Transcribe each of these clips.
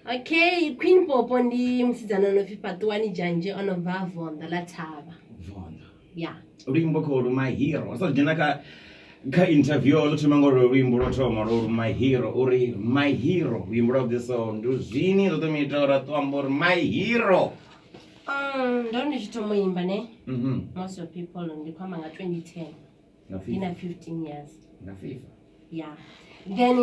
Okay, Queen Popo ndi musidzana no pfi Fhaṱuwani Dzhanzhe o no bva Venḓa ḽa Thavha. Venḓa. Ya. Luimbo kholu My Hero. Sa dzhena kha interview zwo thoma ngo luimbo lwo thoma lwo My Hero uri My Hero luimbo lwa vhuḓi so ndi zwini zwo ḓo mu ita uri a ṱo amba uri My Hero. Ndo ndi tshi thoma u imba ne. Most of people ndi khou amba nga 2010. Nga Ndi na 15 years. Nga FIFA. Yeah. Then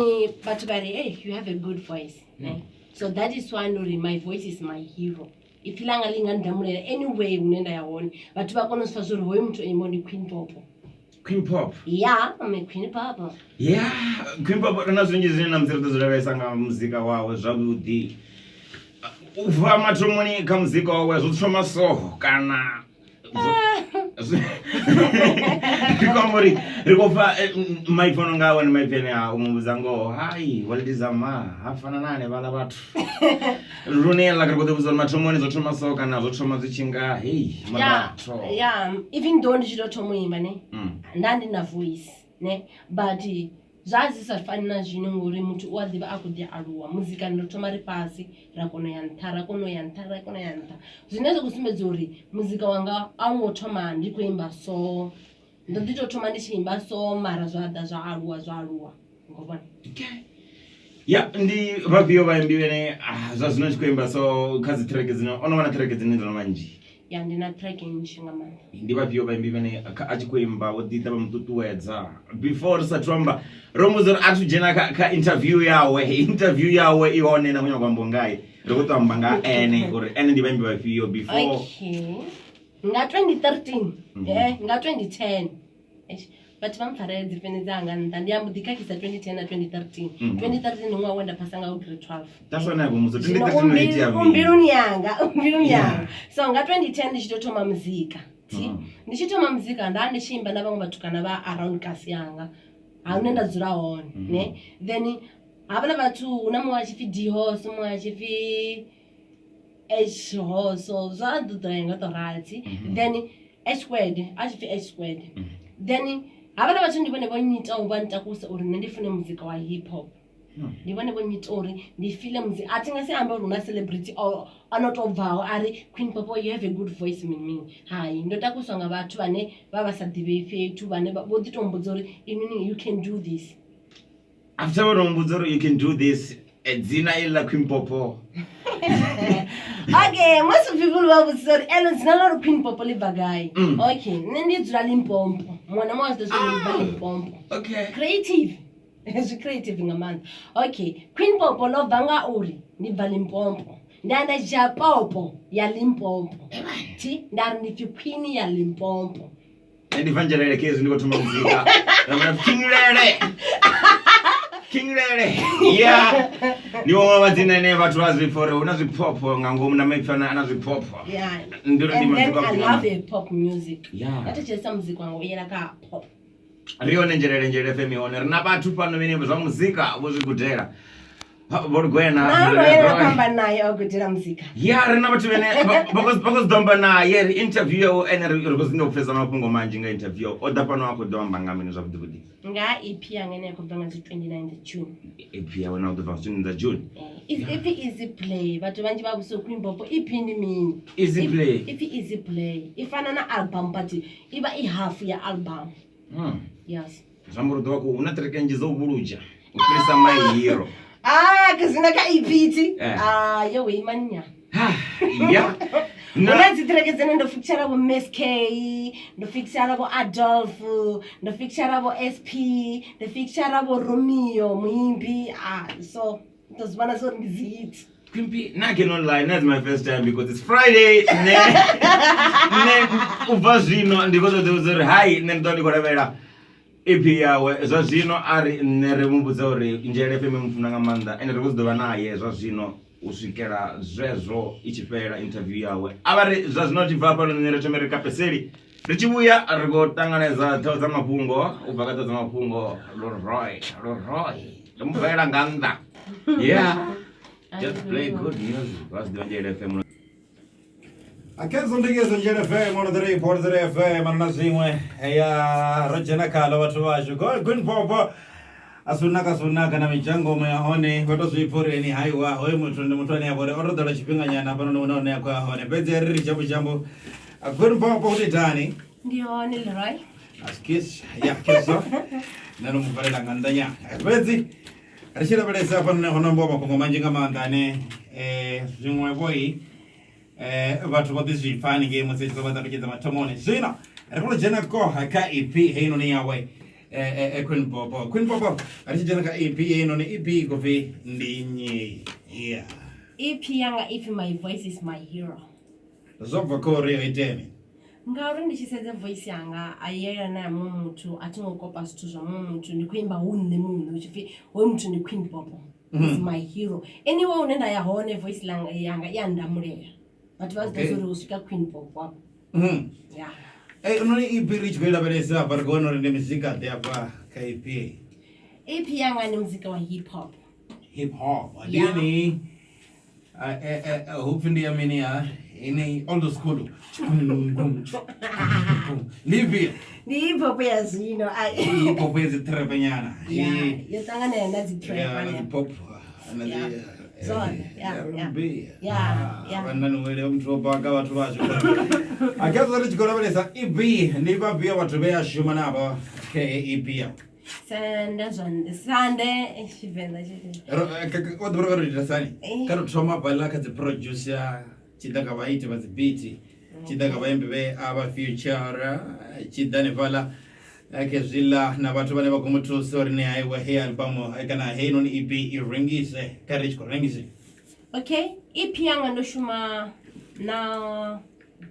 vhathu vha ri hey you have a good voice. Ne? So that is why ndo ri my voice is my hero. Ipfi ḽanga ḽi nga ndamulela anyway hune nda ya hone. Vhathu vha kona u zwi pfa zwa uri hoyu muthu o imbaho ndi Queen Popo. Queen Pop. Yeah, I'm a Queen Popo. Yeah, Queen Pop ri na zwinzhi zwine na musi ri ḓo zwi lavhelesa nga muzika wawe zwavhuḓi. U bva mathomoni kha muzika wawe zwo thoma so kana ri khou amba uri ri khou pfa maipfi ano nga awe ndi maipfi ane a u mu vhudza ngoho hai walidizama ha fana na hanevhaḽa vhathu lune like ri khou ḓi vhudza uri mathomoni zwo thoma so kana zwo thoma zwi tshi nga hei Yeah, yeah, even though ndi tshi tou thoma u imba ne nda ndi na voice ne but zwa zwi sa fani na zwino ngori muthu u a ḓivha a khou ḓi aluwa muzika ndo thoma ri fhasi ra kona u ya nṱha ra kona u ya nṱha ra kona u ya nṱha zwine zwa khou sumbedza uri muzika wanga a u ngo thoma ndi khou imba so ndo ḓi tou thoma ndi tshi imba so mara zwa ḓa zwa aluwa zwa aluwa ngo vhona. Ya ndi vhafhio vhaimbi vhene zwa zwino tshi khou imba so kha dzi track dzine ono vha na track dzine dzo no vha nnzhi? Ya ndi na track nnzhi nga maanḓa. Ndi vhafhio vhaimbi vhene a tshi khou imba vho ḓi ḓa vha mu ṱuṱuwedza before ri sathu amba ro muvhudza uri a thu dzhena kha interview yawe interview yawe i hone na khou nyanga u amba ngae ri khou ṱo amba nga ene uri ene ndi vhaimbi vhafhio before. Okay. Nga 2013 nga 2010 eish vhathu vha mpfarele dzi pfene dzanga nṱha ndi amba ḓi khakhisa 2010 na 2013. 2013 ndi ṅwaha we nda phasa ngawo grade 12. That's when I was Zwino 2013 no itea u mini? mbiluni yanga u mbiluni Yeah. yanga so nga 2010 ndi tshi tou thoma muzika thi ndi tshi thoma muzika nda ndi tshi imba na vhaṅwe vhatukana vha around kasi yanga ha hune nda dzula hone ne then havhaḽa vhathu hu na muṅwe a tshi pfi Dihos muṅwe a tshi pfi H Hoso zwa ḓo ḓo ya nga to rathi then H squared a tshi pfi H squared then havhaḽa vhathu ndi vhone vho nnyitaho vha ntakusa uri nṋe ndi fune muzika wa hip hop. Ndi vhone vho nnyita uri ndi file muzika a thi nga si ambe uri hu na celebrity o ano tou bvaho a ri Queen Popo you have a good voice mini mini hai ndo takuswa nga vhathu vhane vha vha sa ḓivhei fhethu vhane vho ḓi tou mbudza uri inwi you can do this. After vho no mbudza uri you can do this dzina ili ḽa Queen Popo. Okay, most people vha vhudzisa uri elo dzina ḽa uri Queen Popo ḽi bva gai. Okay, nṋe ndi dzula Limpopo muṅwe na muṅwe a zwi ḓivha uri ndi bva Limpopo. Okay. Creative zwi creative nga maanḓa. Okay, Queen Popo ḽo bva nga uri ndi bva Limpopo nda nda dzhia popo ya Limpopo thi nda ri ndi pfi Queen ya Limpopo. Nṋe ndi bva Nzhelele khezwi ndi khou thoma muzika. Nda vhona King Lele. King Lele. Yeah. Ndi vhaṅwe vha madzina ane vhathu vha zwi pfa uri hu na zwiphopho nga ngomu na maipfi ane a na zwiphopho. Yeah. Ndi uri ndi And then muzika I wavhuḓi nga love maanḓa. a pop music. Yeah. Nda thetshelesa muzika wanga u yela kha pop. Ri hone Nzhelele Nzhelele FM i hone. Ri na vhathu fhano vhene zwa muzika vho zwi gudela. Vho Lugwena. Na ono yena khou amba naye o gudela muzika. Ya ri na vhathu vhene vha khou zwi ḓo amba naye ri interview yawe ene ri khou zwi pfesa mafhungo manzhi nga interview yawe. O ḓa fhano a khou ḓo amba nga mini zwavhuḓi vhuḓi. Nga EP yanga ine ya khou bva nga dzi 29 June. EP yawe na u ḓo bva nga 29 dza June. Ipfi easy play vhathu vhanzhi vha vhudzisa Queen Popo EP ndi mini? Easy play. Ipfi easy play i fana na album but i vha i half ya album. Yes. Zwi amba uri u ḓo vha khou hu na ṱireke nnzhi dzo u vhuludzha u fhirisa My Hero. Ah, kuzina ka EP thi. Eh. Ah, yo we manya. Ya. Hu na dzi ṱireke dzine ndo fikishara vho Miss K, ndo fikishara vho Adolf, ndo fikishara vho SP, ndo fikishara vho Romeo muimbi. Ah, so ndo zwi vhona zwo uri ndi dzi hit. Queen P, I cannot lie, that's my first time because it's Friday. Ne, ne, u bva zwino ndi khou ṱoḓa u uri hai nṋe ndi ḓo ndi khou lavhelela EP yawe zwa zwino a ri nṋe ri mu vhudza uri Nzhelele FM mu funa nga maanḓa ende ri khou zwi ḓo vha naye zwa zwino u swikela zwezwo i tshi fhela interview yawe a vha ri zwa zwino tshi bva hafhanoni nṋe ri thome ri kapeseli ri tshi vhuya ri khou ṱanganedza ṱhoho dza mafhungo u bva kha ṱhoho dza mafhungo Leroy Leroy ndo mu bvela nga nnḓa yeah just play good music vha zwi ḓivha Nzhelele FM. Akezo ndikezo Nzhelele FM 103.3 FM na zwiṅwe ya ro dzhena khaḽo vhathu vhashu Queen Popo. A si u naka si u naka na midzhangomo ya hone vha to zwi pfa uri eni haiwa hoyo muthu ndi muthu ane a vha uri o to ḓala tshifhinganyana hafhanoni hune hone a khou ya hone. Fhedzi ri ri dzhambu dzhambu Queen Popo hu tou itani? Ndi hone Leroy. Askis ya kezo nṋe ndo mu valela nga nnḓa nyana. Fhedzi ri tshi lavhelesa hafhanoni ho no ambiwa mafhungo manzhi nga maanḓa ane zwiṅwe vhoi vhathu vho ḓi zwi pfa haningei musi tshi khou vha ṱalutshedza mathomoni. Zwino ri khou dzhena koha kha EP heinoni yawe Queen Popo. Queen Popo ri tshi dzhena kha EP heinoni EP i khou pfi ndi nnyi? Yeah. EP yanga ipfi My Voice is My Hero. Zwo bva kha uri ho itea mini? Ngauri ndi tshi sedza voice yanga a yelana na ya muṅwe muthu a thi ngo kopa zwithu zwa muṅwe muthu ndi khou imba hu nṋe muṋe hu tshi pfhi hoyu muthu ndi Queen Popo is my hero. Anyway hune nda ya hone voice langa yanga i a ndamulela vhathu vha zwi ḓivha uri hu swika Queen Popo afho. Yeah. Hey, noni EP ri tshi khou i lavhelesa hafha ri khou wana uri ndi muzika ḓe hafha kha EP. EP yanga ndi muzika wa hip hop. Hip hop. Ndi yeneyi hupfi ndi ya mini ya ine old school. Ndi ifhio? Ndi hip hop ya zwino. Hip hop ya dzi trap nyana. Yeah, yo ṱangana na dzi trap. Yeah, na dzi pop. Na dzi Zwone, yeah, yeah. R&B. Yeah, yeah. Vhanna ni wele muthu o baka vhathu vhashu. A kha ri tshi khou lavhelesa EP ndi vhafhio vhathu vhe a shuma navho kha EP ya. Sanda zwa sande Tshivenḓa tshi. Wa ḓivha uri ita sani? Kha ri thoma fhaḽa kha dzi producer, tshi ḓa kha vhaiti vha dzi beat, tshi ḓa kha vhaimbi vhe a vha future, tshi ḓa hanefhaḽa khezwiḽa na vhathu vhane vha khou mu thusa uri ni haiwe heyi album kana heinoni EP i rengise kha ri tshi khou rengise. Okay, EP yanga ndo shuma na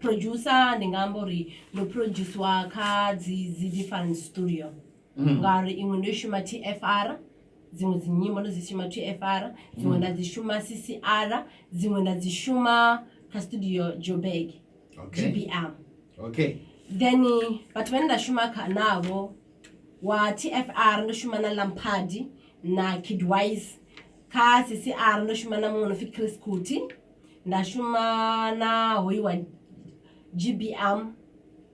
producer ndi nga amba uri ndo produciwa kha dzi dzi different studio ngauri iṅwe ndo i shuma TFR dziṅwe dzi nyimbo ndo dzi shuma TFR dziṅwe nda dzi shuma CCR dziṅwe nda dzi shuma kha studio Joburg Okay. GBM. Okay. Then vhathu vhane nda shuma kha navho wa TFR ndo shuma na Lampard na Kidwise kha CCR ndo shuma na muṅwe no pfi Chris Kuti nda shuma na hoyu wa GBM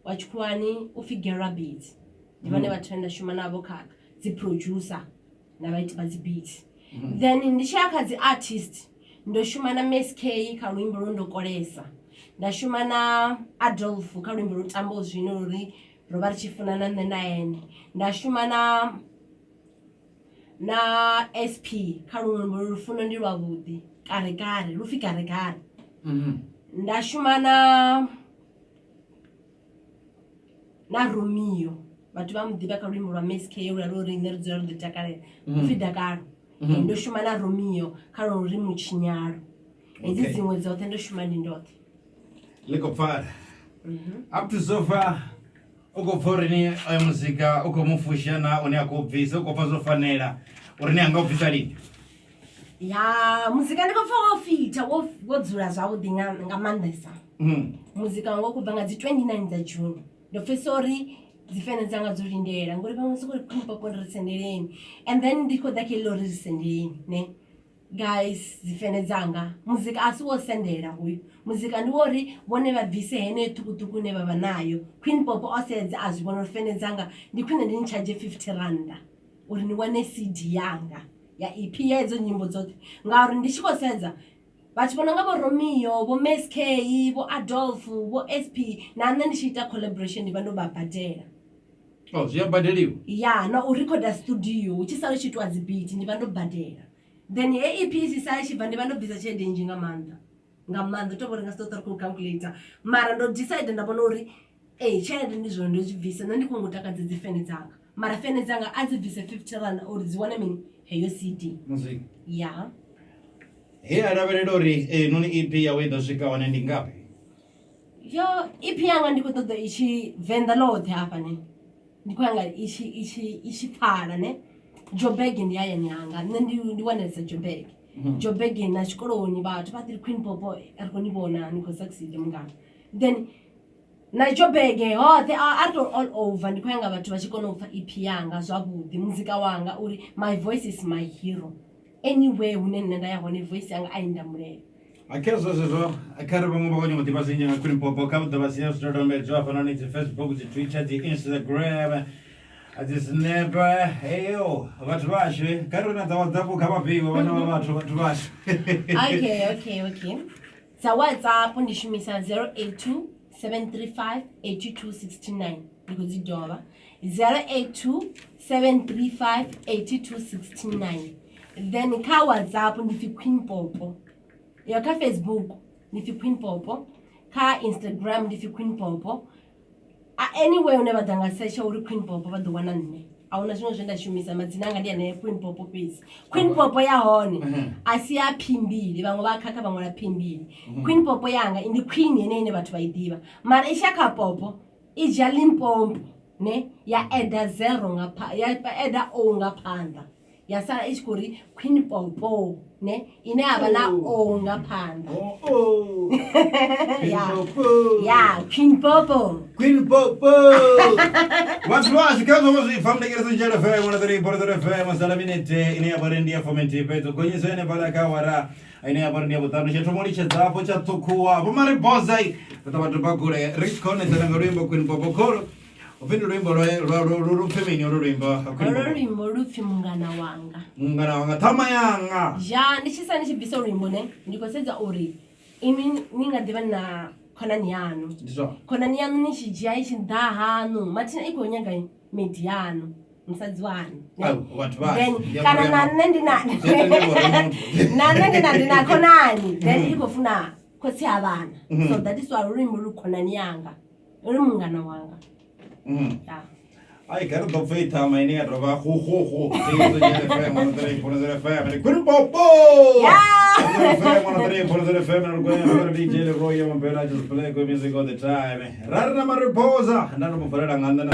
wa tshikhuwani u pfi Gerabit ndi vhone vhathu vhane nda shuma navho kha dzi producer na vhaiti vha dzi beats. Then ndi tshi ya kha dzi artist ndo shuma na Miss K kha luimbo lwo ndo kolesa nda shuma na Adolf kha luimbo lwo tambaho zwino uri ro vha ri tshi funana nṋe na ene nda shuma na na SP kha luimbo lufuno ndi lwavhuḓi kare kare lu pfi kare kare nda shuma na na Romeo vhathu vha muḓivha kha luimbo lwa Miss K lwa lwo riṋe ri dzula ro ḓi takalela upfi dakalo. Ndo shuma na Romeo kha lwa uri mutshinyalo hedzi Okay. dziṅwe dzoṱhe ndo shuma ndi ndoṱhe. Ḽi khou pfala. Up to so far u khou pfa uri ni oyo muzika u khou mu fusha na une a khou bvisa u khou pfa zwo fanela uri ni anga u bvisa lini? Ya muzika ndi khou pfa wo fitha wo wo dzula zwavhuḓi nga nga maanḓesa. Muzika wanga u khou bva nga dzi 29 dza June. Ndo pfesesa uri dzi fene dzanga dzo lindela ngori vhaṅwe soko ri Queen Popo ri sendeleni and then ndi khou ḓa kha heḽi uri ri sendeleni ne. Guys dzi fene dzanga muzika a si wo sendela hoyu muzika ndi wo uri vhone vha bvise heneyo ṱhukhuṱhukhu ine vha vha nayo. Queen Popo o sedza a zwi vhona uri fene dzanga ndi khwine ndi ni tshadzhe 50 rannda uri ni wane CD yanga ya EP ya hedzo nyimbo dzoṱhe ngauri ndi tshi khou sedza vhathu vho no nga vho Romeo vho Miss K vho Adolf vho SP na nṋe ndi tshi ita collaboration ndi vha ndo vha badela. Oh, zwi a badeliwa? Ya na u rikhoda studio hu tshi sala hu tshi itiwa dzi beat ndi vha ndo badela then he EP i tshi sala i tshi bva ndi vha ndo bvisa tshelede nnzhi nga maanḓa nga maanḓa u tou vha uri nga si ṱo ṱwa ri khou calculator mara ndo decide nda vhona uri ee tshelede ndi zwone ndo zwi bvisa nṋe ndi khou ngo takadza dzi fene dzanga mara fene dzanga a dzi bvise 50 rand uri dzi wane mini heyo CD. Muzika. Ya. He a lavhelela uri heinoni EP yawe i ḓo swika hone ndi ngafhi? Yo EP yanga ndi khou ṱoḓa i tshi venḓa ḽoṱhe hafha ne ndi khou yanga i tshi i tshi i tshi pfala ne. Joburg ndi hayani hanga nṋe ndi ndi wanalesa Joburg. Joburg na tshikoloni vhathu vha ḓi ri Queen Popo ri khou ni vhona ni khou succeed mungana then na Joburg hoṱhe a ri tou all over ndi khou yanga vhathu vha tshi kona u pfha EP yanga zwavhuḓi muzika wanga uri my voice is my hero anywhere hune nṋe nda ya hone voice yanga a i ndamulela. A khezwo zwezwo kha ri vhaṅwe vha khou nyanga u ḓivha zwinzhi nga Queen Popo kha vha ḓo vha sia zwidodombedzwa hafhanoni dzi Facebook, dzi Twitter, dzi Instagram. Dzi snap heyo vhathu vhashu kha ri na dza WhatsApp kha vhafhiwe vhana vha vhathu vhathu vhashu. Okay. Dza WhatsApp ndi shumisa 082 735 8269. Ndi khou dzi dovha 082 735 8269. Then kha WhatsApp ndi pfi Queen Popo. Ya kha Facebook ndi pfi Queen Popo, kha Instagram ndi pfi Queen Popo. A anyway hune vha ḓa nga setsha uri Queen Popo vha ḓo wana nṋe. A huna zwiṅwe zwe nda shumisa, madzina anga ndi anea Queen Popo fhedzi. Queen Popo ya hone a si ya P mbili, vhaṅwe vha khakha vha ṅwala P mbili. Queen Popo yanga ndi Queen yeneyi ine vhathu vha i ḓivha, mara i tshi ya kha Popo i dzhia Limpopo ne ya eda zero nga pha, ya eda O nga phanḓa ya sala i tshi khou ri Queen Popo ne ine ya vha na O nga phanḓa. Oh. Ya. Popo. Ya Queen Popo. Queen Popo. Vhathu vhashu kha zwo zwi pfa mndekeleso njalo FM 103.3 FM sala minete ine ya vha ndi ya fomenti fhedzo gonyiso ene fhala kha awara ine ya vha ndi ya vhuṱanu tsha thoma u litshedza hafho tsha ṱhukhuwa vho mari boza ri ḓo vha doba kule ri tshi khou onedzana nga luimbo Queen Popo kholo upfi ndi luimbo lu pfi mini olu luimbo Queen Holo Popo? luimbo lu pfi mungana wanga. Mungana wanga ṱhama yanga. Ja ndi tshi sa ndi tshi bvisa luimbo ne ndi khou sedza uri inwi ni nga ḓivha na khonani yaṋu. Ndi zwone. Khonani yaṋu ni tshi dzhia i tshi ḓa haṋu mathina i khou nyaga medi yaṋu musadzi waṋu. Au, vhathu vhashu. Then Ndi a kana vhorema. na nṋe ndi na Zwi ita ndi a vhorema muthu. na nṋe ndi na khonani then i khou funa khotsi ha vhana. So that is why luimbo lu khonani yanga uri mungana wanga. Ya. Ai, quero do feita, mas nem a droga. Ho, ho, ho. FM, ndi Queen Popo! Yeah! FM, 103.0 FM, na Lukwenya, na DJ Leroy, Mambela, just play good music all the time. Rari na mariposa, nda ndo muvalela nga nnḓa na.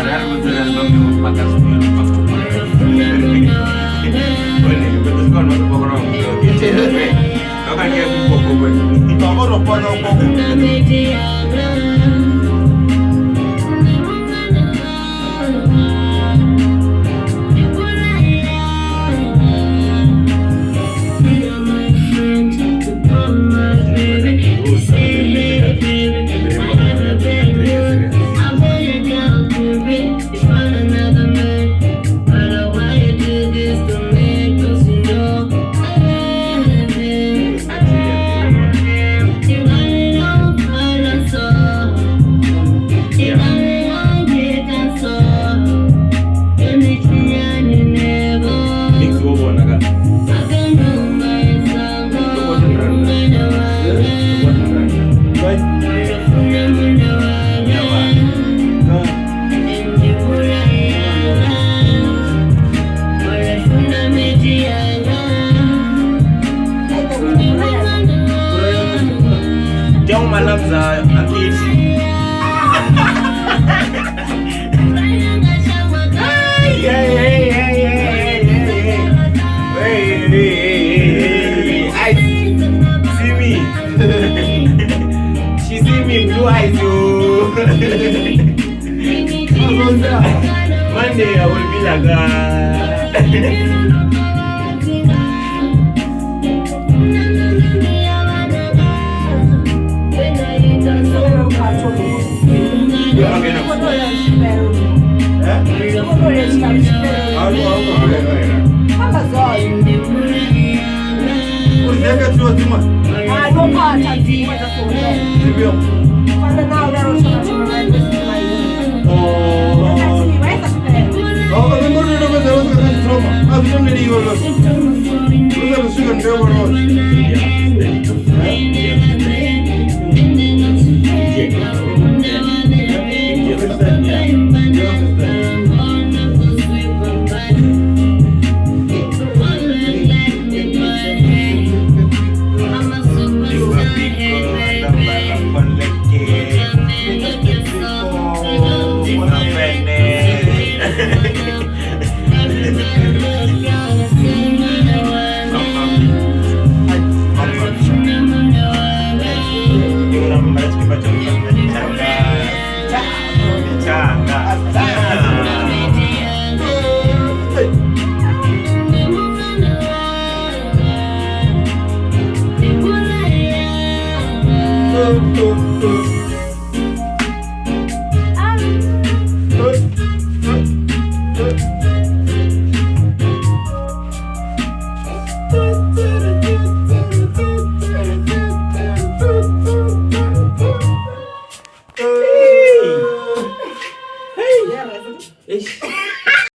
Tokoro paka popo. Mix wo vona ka. Vai. Njengomalamzayo akithi. Hey, hey, hey, hey, hey, hey. Hey, hey, hey, hey. I see me. She see me blue eyes. Oh. One day I will be like ah. Eh? Au, au, au. Uri zeka tshiwa dziṅwe. Dzifhio? Oh. Oh, luimbo lune lwa fhedza lwo swika kha tshithoma. A zwi tendeliwa lwo. Lu sa thu swika ndi tea u vha lwoṱhe.